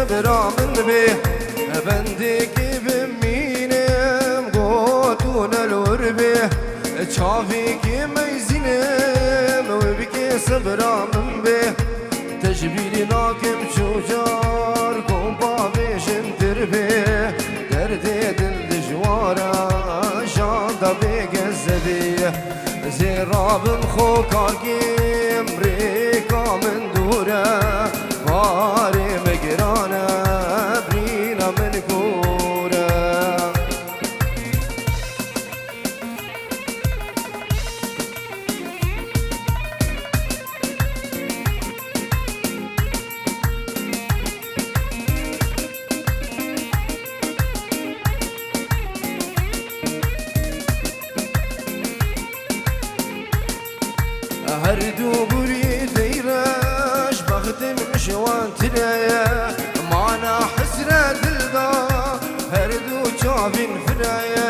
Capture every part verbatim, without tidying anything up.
Bira min bê, bendekî bimînim, gotûne li wir bê, çavêkî meyzînim, wê bikê sibra min bê. Te ji bîrî nakim çûcar, kompa bêjin tir bê, derdê dil dijwar e, janda bê gezebê. Zêra bim xo kakêm, rêka min dûr e, barê me giran e, birîna min kûr e. Her du gurî deyreş, bextim ji wan tire ye, mana hesret dil da, her du çavîn fire ye.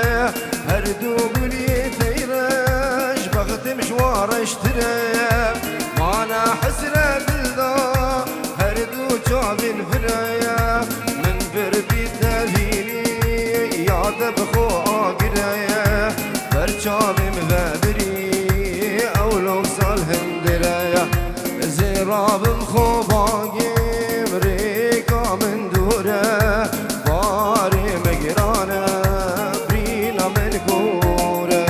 Her du gurî deyreş, bextim ji wan reştire ye, mana hesret dil da, her du çavîn fire ye. Min bir bî tevînî, ya te bi xwe agire ye. Ber çavê min vebirî, ew lok sal hindire ye. Zêra bim xwe bagêm, rêka min dûr e, barê me giran e, birîna min kûr e.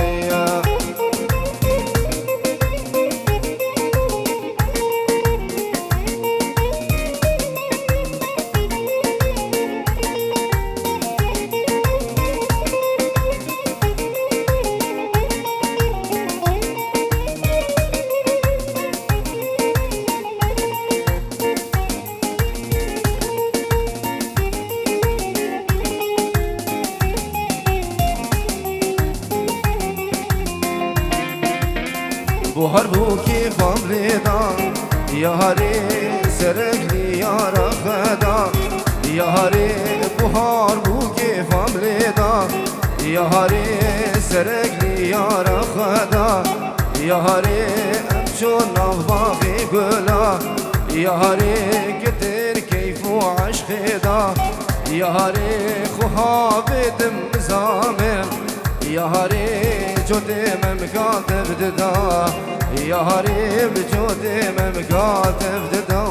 Buhar bû kêfam lê da, yarê serek lîyara xwe da. Yarê buhar bû kêfam lê da, yarê serek lîyara xwe da. Yarê em çûn nav baxê gula, yarê gitir keyf û eşqê da. Yarê xwe havê dim nizamê, yarê cotê me mikatev dida. Yarê bi cotê me mikatev dida,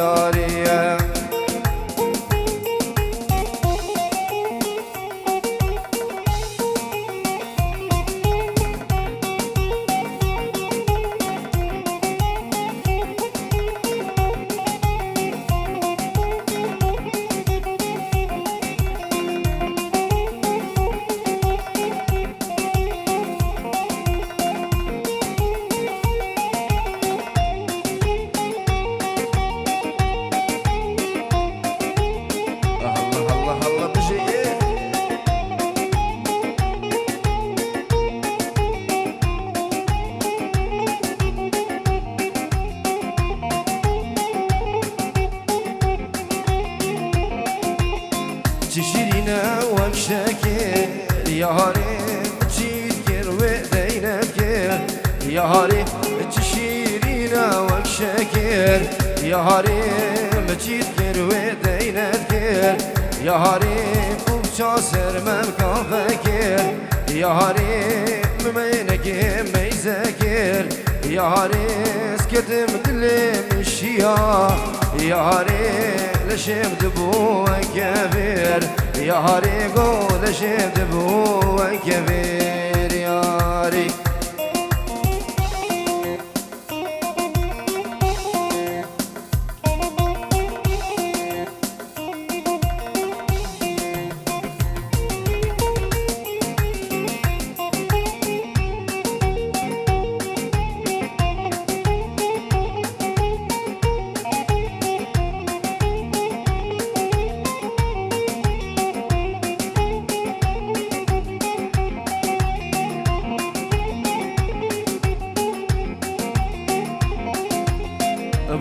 yarê ye. Allah, Allah, Allah, bijî. Çi şîrîn e wek şekir, yarê çît kir wê deynet kir. Yarê çi şîrîn e wek şekir, yarê min çît kir wê deynet kir. Yarê bûkça ser me mikafe kir, yarê min meynekê meyze kir. Yarê ez ketim dilê min şiya, yarê leşê min dibû weke vêr. Yarê go leşê min dibû weke vêr, yarê.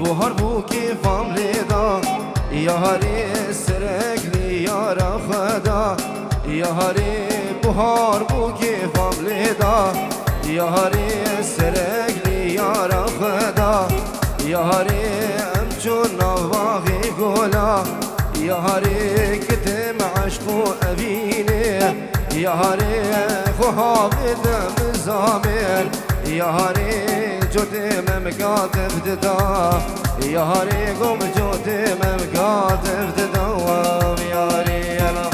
Buhar bû kêfam lê da, yarê serek lîyara xwe da. Yarê buhar bû kêfam lê da, yarê serek lîyara xwe da. Yarê em çûn nav baxê gola, Yarê kitê me eşq û evînê, yarê xwe havê de min zamêr, yarê cotê me mikatif dida, yarê gom cotê me mikatif dida, yarê yela.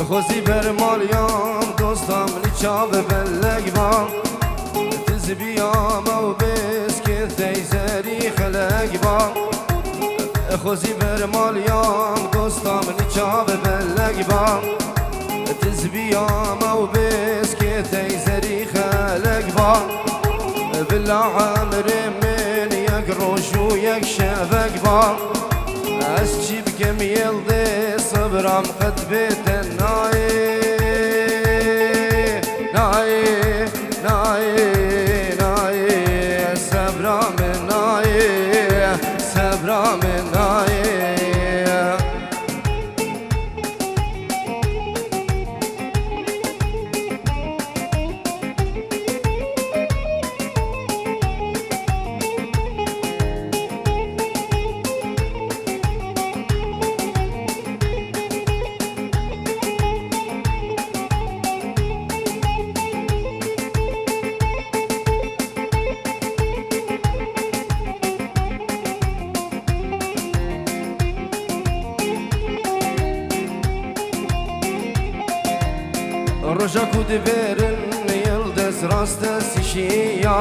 Xwezî ber maliyam dostam li çav belek ba. Tizbiya me û bêskê teyzerî xelek ba. Xwezî ber maliyam dostam li çav belek ba. Tizbiya me û bêskê teyzerî xelek ba. Bila emrê min yek roj û yek şevek ba. Ez çi bikim Yildiz, sebra min qet bê te nayê, nayê, nayê, nayê, sebra min nayê, sebra min nayê. Roja ku dibêrin Yildiz rast dest şiya.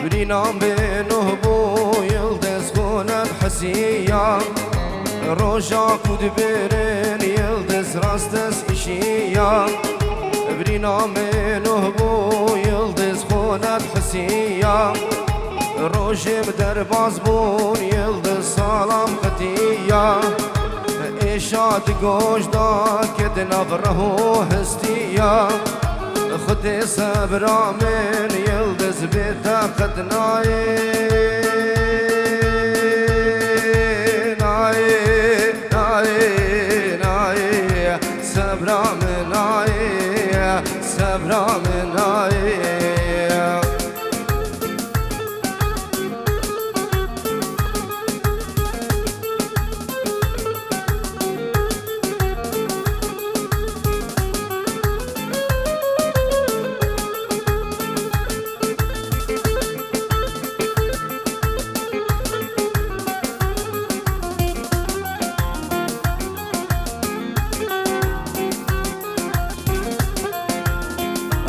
Birînan bê nuh bû Yildiz xwe nedihisiya. Roja ku dibêrin Yildiz rast dest şiya. Birînan bê nuh bû Yildiz xwe nedihisiya. Rojê min derbas bûn Yildiz salam qetiya. Êşa di goş da ke di nav reh û hestiya. Xwedê sebra min Yildiz bê te qet nayê. Nayê, nayê, nayê. Sebra min nayê, sebra min nayê.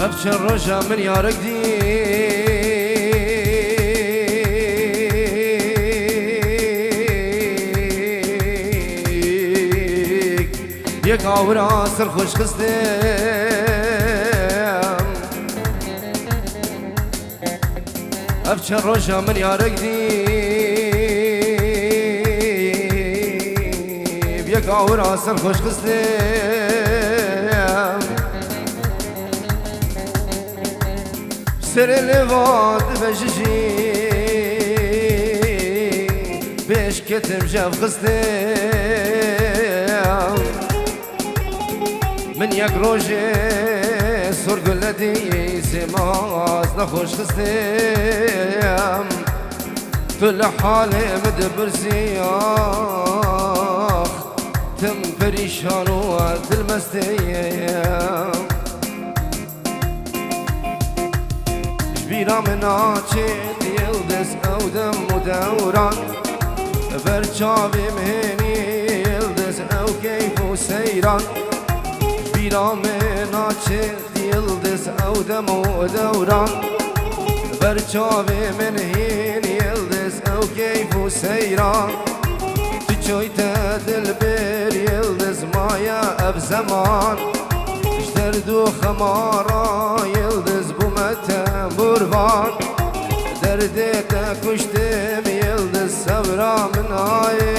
Ev çend roja min yarek dîk, yek awira ser xweş xistim. Ev çend roja min yarek dî, bi yek awira ser xweş xistim. Serê lêva divejijî, pêş ketim jev xistim. Min yek rojê sorgule dî, sê mah ez nexweş xistim. Tu li halê min dipirsî, ax, tim perîşan û ez dilmestê yim. Ji bîra min naçê Yildiz ew dem û dewran. Ber çavê min hênî Yildiz ew keyf û seyran. Ji bîra min naçê Yildiz ew dem û dewran. Ber çavê min hîn Yildiz ew keyf û seyran. Tu çoyte dilbêr Yildiz maye ev zeman. Ji derd û xemara Yildiz bûme tembûrvan. Derdê te kuştim Yildiz, sebra min nayê.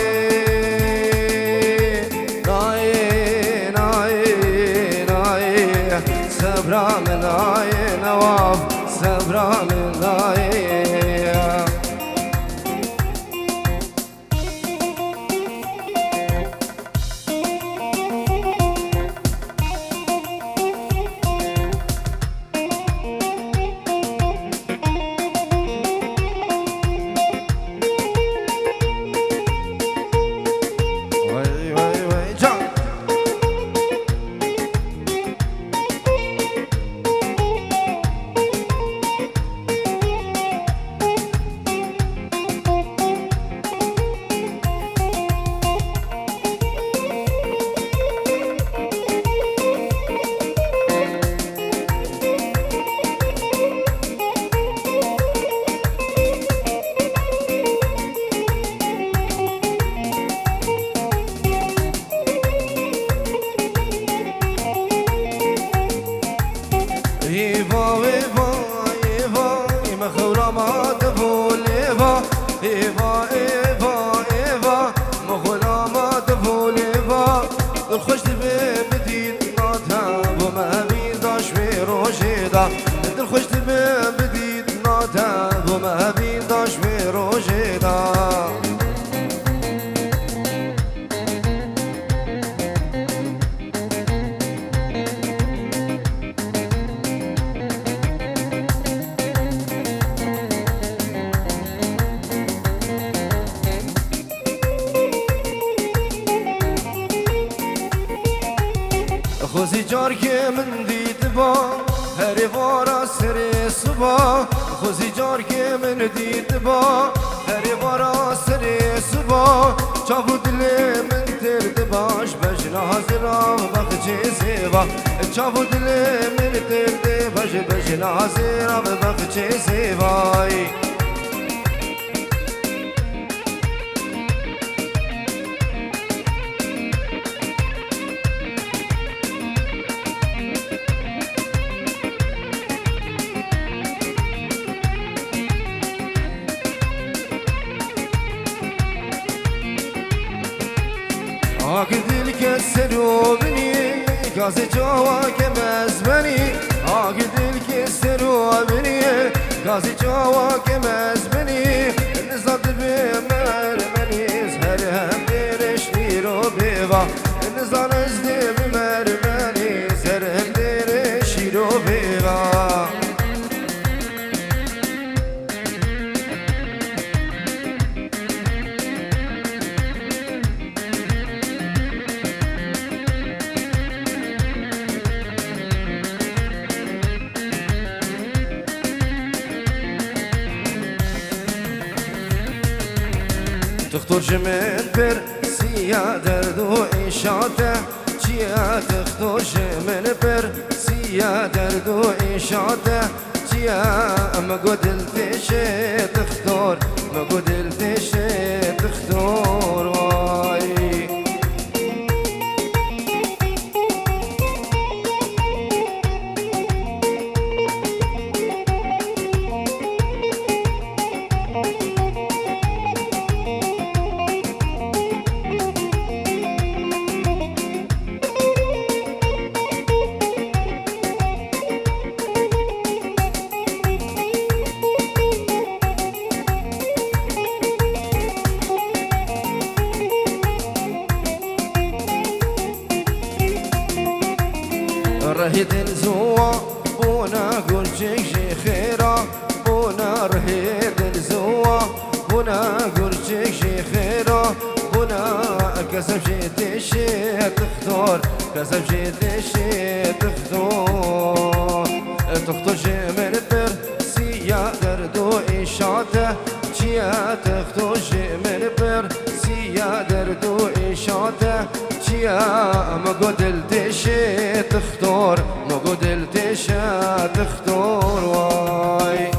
Nayê, nayê, Sebra min nayê newaf, sebra min nayê. Wey, wey, wey, can. Êva, êva, êva, me xewra ma devo lêva. Êva, êva, êva, me xewra ma devo lêva. Dilxweş dibe bi dîtina te, bo me hevîr da ji wê rojê de. Dilxweş dibe bi dîtina te, bo me hevîr da ji wê rojê de. Xwezî carkê min dîtiba, herê vara serê siba. Xwezî carkê min dîtiba, herê vara serê siba. Çav û dilê min têr diba, ji bejna hazira bexçê zêva. Çav û dilê min têr diba, ji bejna hazira bexçê zêvayî. Ak dilke sero binî, gazê çawa ke mezbenî. Ak dilke sero binî, gazê çawa ke mezbenî. Niza dibe mermenî, her hem dêre şîro bêva. Niza ez dibe mermenî, her hem dêre şîro bêva. Dixtor ji min pirsiya derd û îşa te çi ye? Dixtor ji min pirsiya derd û îşa te çi ye? Min got dil têşe dixtor, min got dil têşe dixtor, way. Rehê dil ziwa, bona gurcek jê xêra, bona rehê dil ziwa, bona gurcek jê xêra, bona kesef jê têşê dixtor, kesef jê têşê dixtor. Dixtor ji min pirsiya derd û îşa te çi ye? Dixtor ji min pirsiya derd û îşa te çi ye? Min got dil têşê dixtor, min got dil têşe dixtor, way.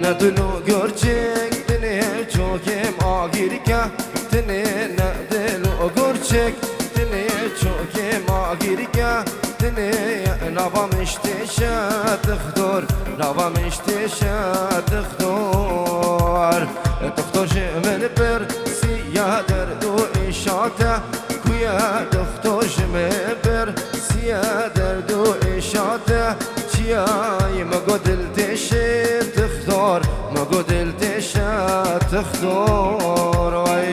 Ne dil û gurçek, dinê çokê ma girke, dinê ne dil û gurçek, dinê çokê ma girke, dinê nava min ji têşe dixdor, nava min ji têşe dixdor. Dixdor ji min pirsiya derd û îşate, ku ye dixdor ji min pirsiya derd û îşate. Çiyayê min got dil têşe dixdor, min got dil têşe dixdor, ay.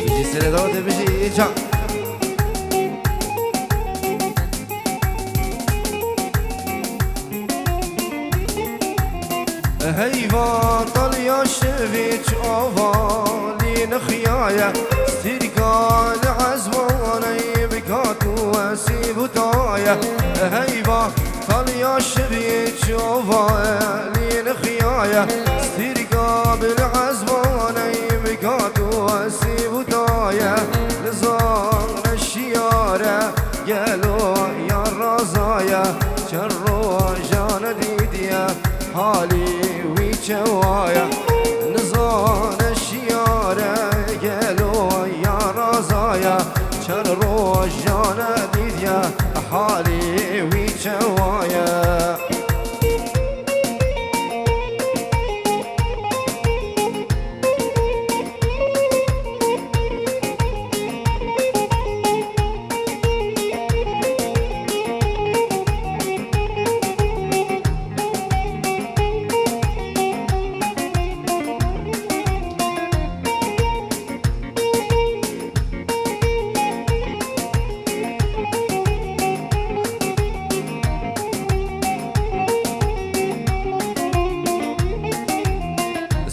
Bijî Serê Dawetê, bijî Îlcan. Heyva taliya şevî çi avalî nixiyaye, stîrka li ezwaneyê bi kat û wesî bûtaye. Heyva taliya şevî çi avalî nixiyaye, stîrka bi li ezwaneyê bi kat û wesî bûtaye. Nizane şiyare gelo ya razaye, çend roja nedîtiye halî wî çewaye. Nizane şiyare gelo ya razaye, çend roja nedîtiye halî wî çewaye.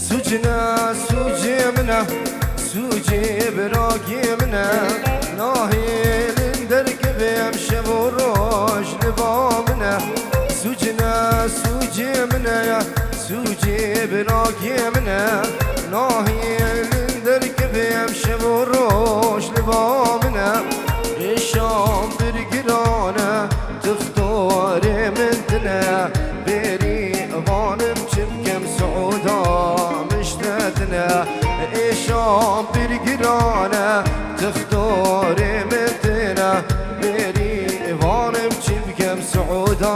Sucine, sucê min e, sucê birakê min e. Nahêlin derkevêm, şev û roj li ba min e. Sucine, sucê min e, sucê birakê min e. Nahêlin derkevêm, şev û roj li ba min e. Êşan pir giran e, dixtorê min tine. Bêrî vanim çi bikim, siûda min ji te tine. Êşan pir giran e, dixtorê min tine. Bêrî vanim çi bikim, siûda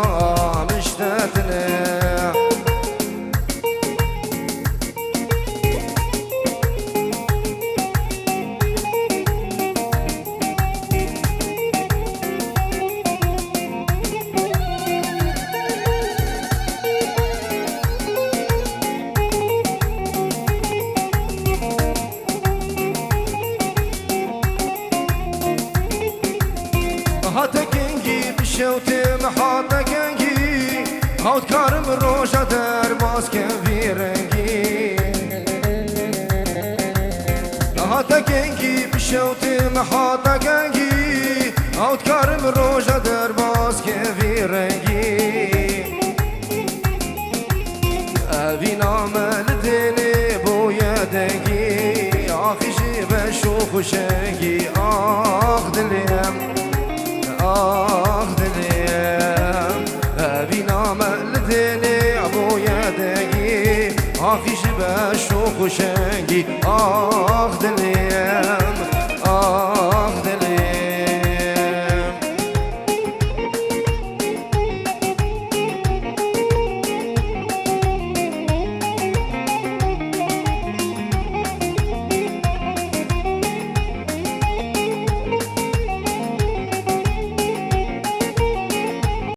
min ji te tine. Hate kengî bi şewtê min hate kengî, haw dikarim roja derbas kem vî rengî. Hate kengî bi şewtê min hate kengî, haw dikarim roja derbas kem vî rengî. Evîna me li dêlê bûye dengî, axî ji beş û xuşengî, ax dilê em, ax dilê em. Evîna me li dêlê bûye dengî, axî ji beş û xuşengî, ax dilê em.